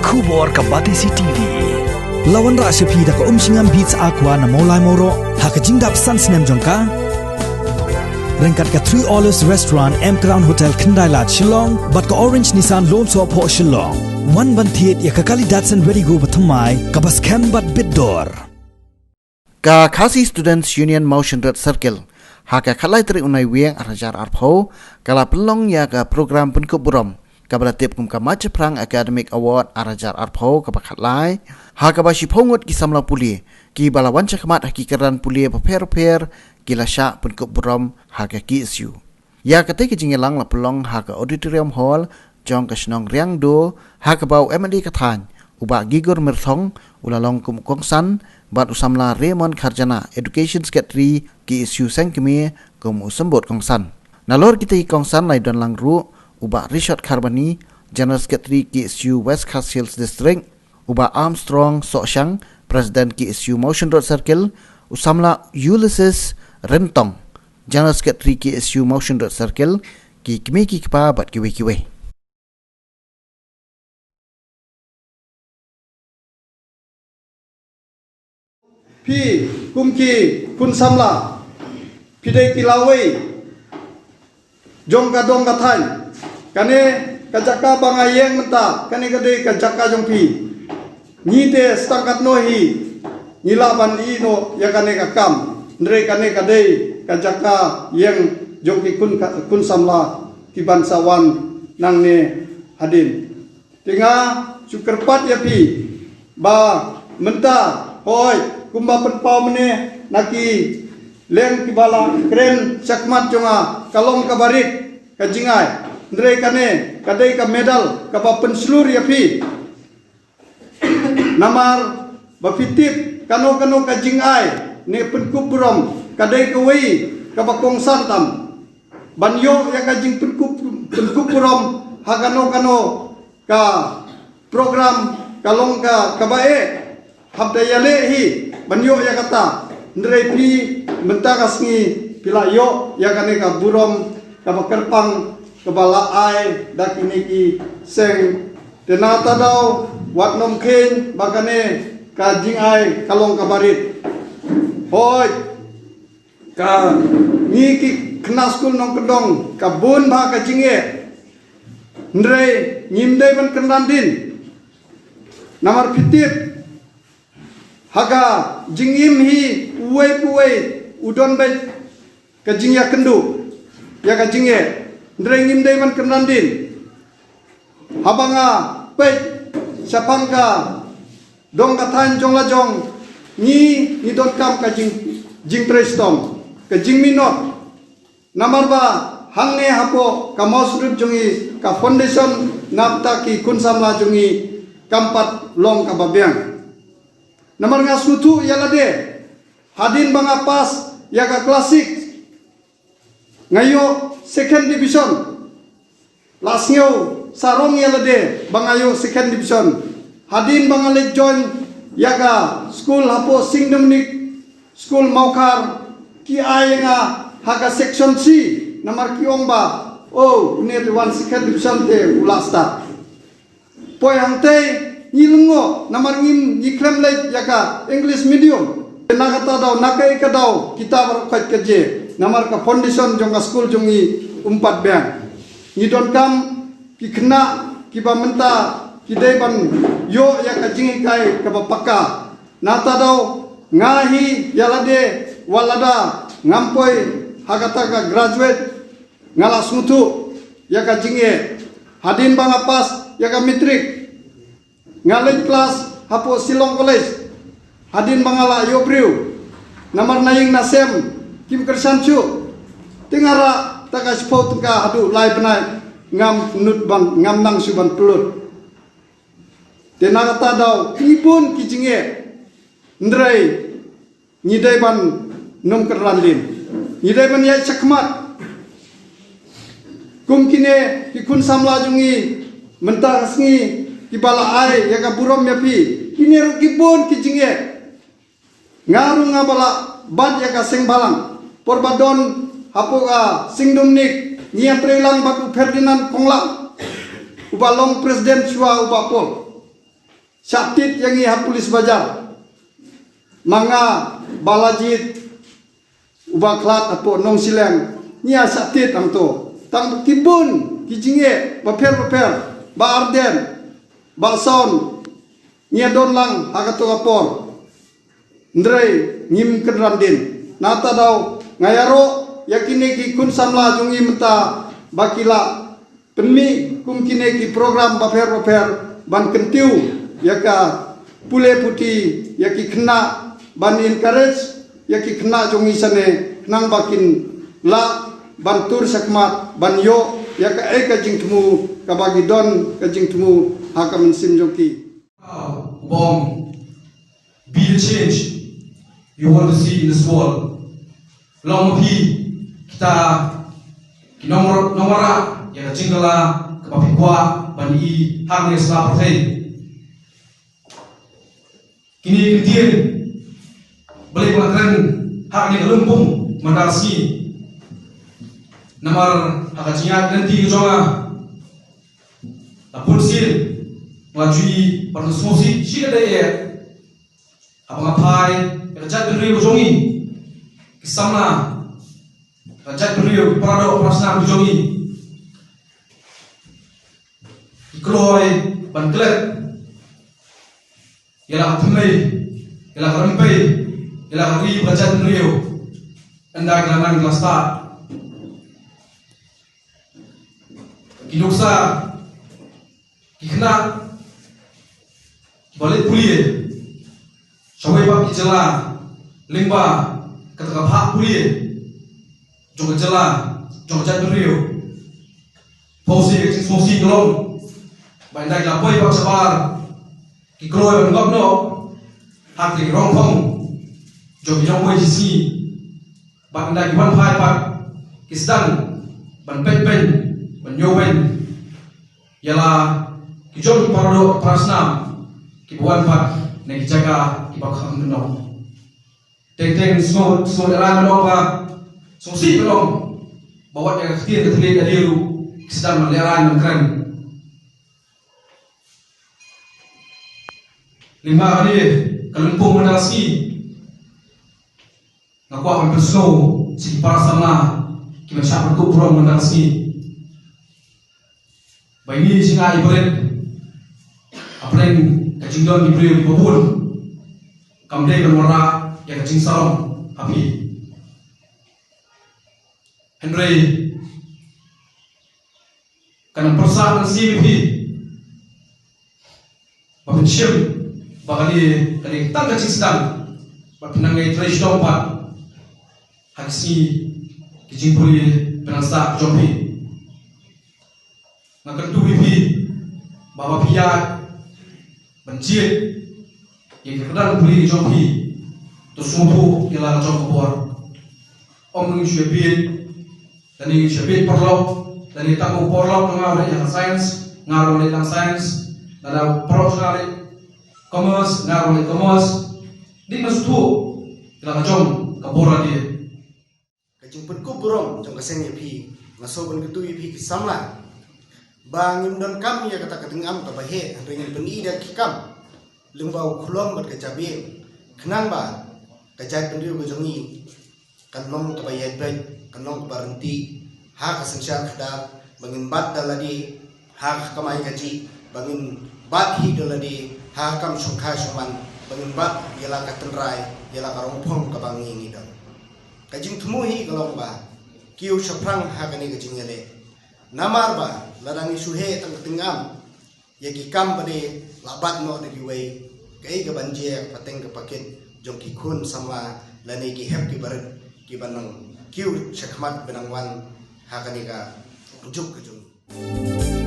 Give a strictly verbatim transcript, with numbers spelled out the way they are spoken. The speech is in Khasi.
Khubor ka Batesi T V. La wanrah sha phi da ka Umshngam Beats Aqua na Mawlai Mawroh ha ka jingdap san snem jong ka. Ryngkat ka Three Olives Restaurant, M Crown Hotel, Khyndai Lad, Shillong, bad ka Orange Nissan Lone Soh Phoh Shillong. Wan ban thied ïa ka kali Datsun Redi-GO bathymmai kaba skhem bad bit dor. Ka Khasi Students Union Mawshynrut Circle, ha ka khatlai tarik u Naiwieng ar hajar arphew, ka la pynlong ïa ka program pynkup burom kaba la tip kum ka Machaphrang Academic Award ar hajar arphew kaba khatlai, ha kaba shiphew ngut ki samla pule kiba la wan shakhmat ha ki kyrdan pule bapher bapher ki la shah pynkup burom ha ka K S U. Ïa katei ka jingïalang la pynlong ha ka Auditorium Hall jong ka shnong Riangdo, ha kaba u M L A ka thaiñ, u Bah Gigor Myrthong, u la long kum u kongsan, bad u samla Raymond Kharjana, Education Secretary K S U Sengkmie, kum u symbud kongsan. Nalor kitei ki kongsan la ïadon lang ruh u Bah Rishot Kharbani, General Secretary K S U West Khasi Hills District, u Bah Armstrong Sohshang, President K S U Mawshynrut Circle, u samla Ulysses Ryntong, General Secretary K S U Mawshynrut Circle, ki kmie ki kpa bad kiwei kiwei. Phi kum ki khun samla, phi dei ki lawei jong ka dong ka thaiñ. Kane ka jaka ba nga ïeng mynta, kane ka dei ka jaka jong phi. Ngi te stang katno hi ngi lah ban ïeh noh ïa kane ka kam. Hynrei kane ka dei ka jaka ïeng jong ki khun ka, khun samla ki ban sa wan nangne hadien. Te nga shu kyrpad ïa phi ba mynta, hooid, kumba pynpaw mynne na ki leng kiba la kren shakhmat jong nga, ka long kaba rit ka jingai. Hynrei kane ka dei ka medal kaba pynshlur ïa phi. Namar ba phi tip, kano kano ka jingai ne pynkup burom ka dei kawei kaba kongsan tam. Ban ïoh ïa ka jingpynkup, pynkup burom ha kano kano ka program ka long ka, kaba eh. Hap da ïaleh hi ban ïoh ïa kata. Hynrei phi mynta ka sngi phi la ïoh ïa kane ka burom kaba kyrpang kaba la ai da kine ki seng. Te nangta daw wat nym kheiñ ba kane ka jingai ka long kaba rit. Hooid, ka ngi ki khynnah skul nongkyndong ka bun bha ka jingeh. Hynrei ngim dei ban kynran dien. Namar phi tip, ha ka jingim hi uwei pa uwei u don beit ka jingïakynduh ïa ka jingeh. Hynrei ngim dei ban kynran dien. Haba nga peit shaphang ka dong ka thaiñ jong la jong, ngi, ngi donkam ka jing, jingtrei shitom, ka jingminot. Namar ba hangne hapoh ka Mawshynrut jong ngi, ka foundation na bynta ki khun samla jong ngi kam pat long kaba biang. Namar nga sngewthuh ïa lade, hadien ba nga pass ïa ka class six, nga ïoh second division. La sngew sarong ïa lade ba nga ïoh second division. Hadien ba nga leit join ïa ka skul hapoh Saint Dominic School Mawkhar, ki ai ïa nga ha ka section C, namar ki ong ba, oh, une te wan second division te u la start. Poi hangtei ngi lyngngoh namar ngim, ngi khlem leit ïa ka English medium. Na kata daw, na kaei ka daw kita baroh khoit ka jia, namar ka foundation jong ka skul jong ngi um pat biang. Ngi donkam ki khynnah kiba mynta ki dei ban ïoh ïa ka jinghikai kaba paka. Na kata daw nga hi ïa lade, wat lada ngam poi ha kata ka graduate, nga la sngewthuh ïa ka jingeh. Hadien ba nga pass ïa ka matric, nga leit klas hapoh Shillong College. Hadien ba nga la ïoh briew, namar na ïing na sem kim kyrshan shuh. Te nga rah tang ka shiphew tyngka haduh lai bnai, ngam nud ban, ngam nang shuh ban pynlut. Te na kata daw ngi bun ki jingeh. Hynrei ngi dei ban nym kynran dien. Ngi dei ban ïaid shakhmat. Kum kine ki khun samla jong ngi mynta ka sngi kiba la ai ïa ka burom ïa phi, kine ruh ki bun ki jingeh. Nga ruh nga ba la bat ïa ka seng bhalang, por ba don hapoh ka Saint Dominic, ngi ïatrei lang bad u Ferdinand Konglang, uba long president shuwa u Bah Paul. shah tied ïa ngi ha police bazar. Ma nga Balajied uba khlad hapoh Nongshileng, ngi ïa shah tied hangto. Tang ki bun ki jingeh bapher bapher, Bah Ardent, Bah Saun, ngi ïa don lang ha kato ka por. Hynrei ngim kynran dien. Nangta daw nga ïaroh ïa kine ki khun samla jong ngi mynta ba ki la pynmih kum kine ki program bapher bapher ban kyntiew ïa ka pule puthi ïa ki khynnah, ban encourage ïa ki khynnah jong ngi shane, khnang ba kin lah ban tur shakhmat ban ïoh ïa kaei ka jingthmu kaba ki don ka jingthmu ha ka mynsiem jong ki. Bom, be the change you want to see in this world. Long ma phi kita ki nong nongwara ïa ka jingkylla kaba phi kwah ban i ha kane ka sla pyrthei. Kine ki ktien Blei ba kren ha kane ka lympung mynta ka sngi. Namar ha ka jingïaid lynti ka jong nga, la bun sien nga ju i, ba nga sngewsih shi katdei eh. Haba nga phai ïa ka jaitbynriew ka jong ngi, ki samla ka jaitbynriew, ki paradoh parasnam ka jong ngi, ki kloi ban klet ïa la ka thymmei, ïa la ka rympei, ïa la ka ri bad ka jaitbynriew. Ynda ki la nang ki la stad, ki nuksa, ki khynnah kiba leit pule shawei pat ki jylla lyngba kata ka phah pule jong ka jylla, jong ka jaitbynriew. Pynshai ka jingsngewsih ka long ba ynda ki la poi pat shabar, ki kloi ban ngop noh ha ki rongphong jong ki nongpoi shisngi. Bad ynda ki wan phai pat, ki sdang ban peit beiñ, ban ñiew beiñ ïa la ki jong ki paradoh parasnam kiba wan pat na ki jaka kiba kham kyndong. Teng teng sngew, sngew lehraiñ ban ong ba, sngewsih ban ong ba wat ïa ka ktien ka thylliej lade ruh ki sdang ban lehraiñ ban kren. Lyngba kane ka lympung mynta ka sngi, nga kwah ban pynsngew sha ki para samla kiban shah pynkup burom mynta ka sngi. Ba ine i jingai barit hapdeng ka jingdon ki briew kiba bun kam dei ban wanrah ïa ka jingsarong ha phi. Hynrei kan ym pyrshah mynsiem ïa phi ba phin shim ba kane, kane tang ka jingsdang ba phin nang ïai trei shitom pat ha ki sngi ki jingpule pynang sah jong phi. Nga kyntu ïa phi ba, ba phi ïaid ban jied ïa ka kyrdan pule jong phi, to sngewthuh ïa la ka jong ka bor. Ym ngin shu ïa bieit, lane ngin shu ïa bieit paralok, lane tang u paralok jong nga u leit ïa ka science, nga ruh nga leit lang science, lane u paralok jong nga u leit commerce, nga ruh nga leit commerce. Ngin sngewthuh ïa la ka jong ka bor lade. Ka jingpynkup burom jong ka seng ïa phi, nga sngew ban kyntu ïa phi ki samla ba ngim donkam ïa kata ka tyngam kaba heh, hynrei ngin pyni da ki kam lyngba u khlem bad ka jabieng, khnang ba ka jaitbynriew ka jong ngi kan long kaba ïaid beit, kan long kaba ryntih ha ka synshar khadar, ba ngin bat da lade ha ka kamai kajih, ba ngin bat hi da lade ha ka kam shongkha shongman, ba ngin bat ïa la ka tynrai, ïa la ka rongphong kaba ngi ngi don. Ka jingthmu hi ka long ba kiew shaphrang ha kane ka jingïaleh. Namar ba lada ngi shu heh tang ka tyngam ïa ki kam ba dei la bat noh da kiwei, kaei kaban jia ka pateng ka pakit jong ki khun samla lane ki hep ki barit kiba nang kiew shakhmat ba nang wan ha kane ka juk ka jong ngi.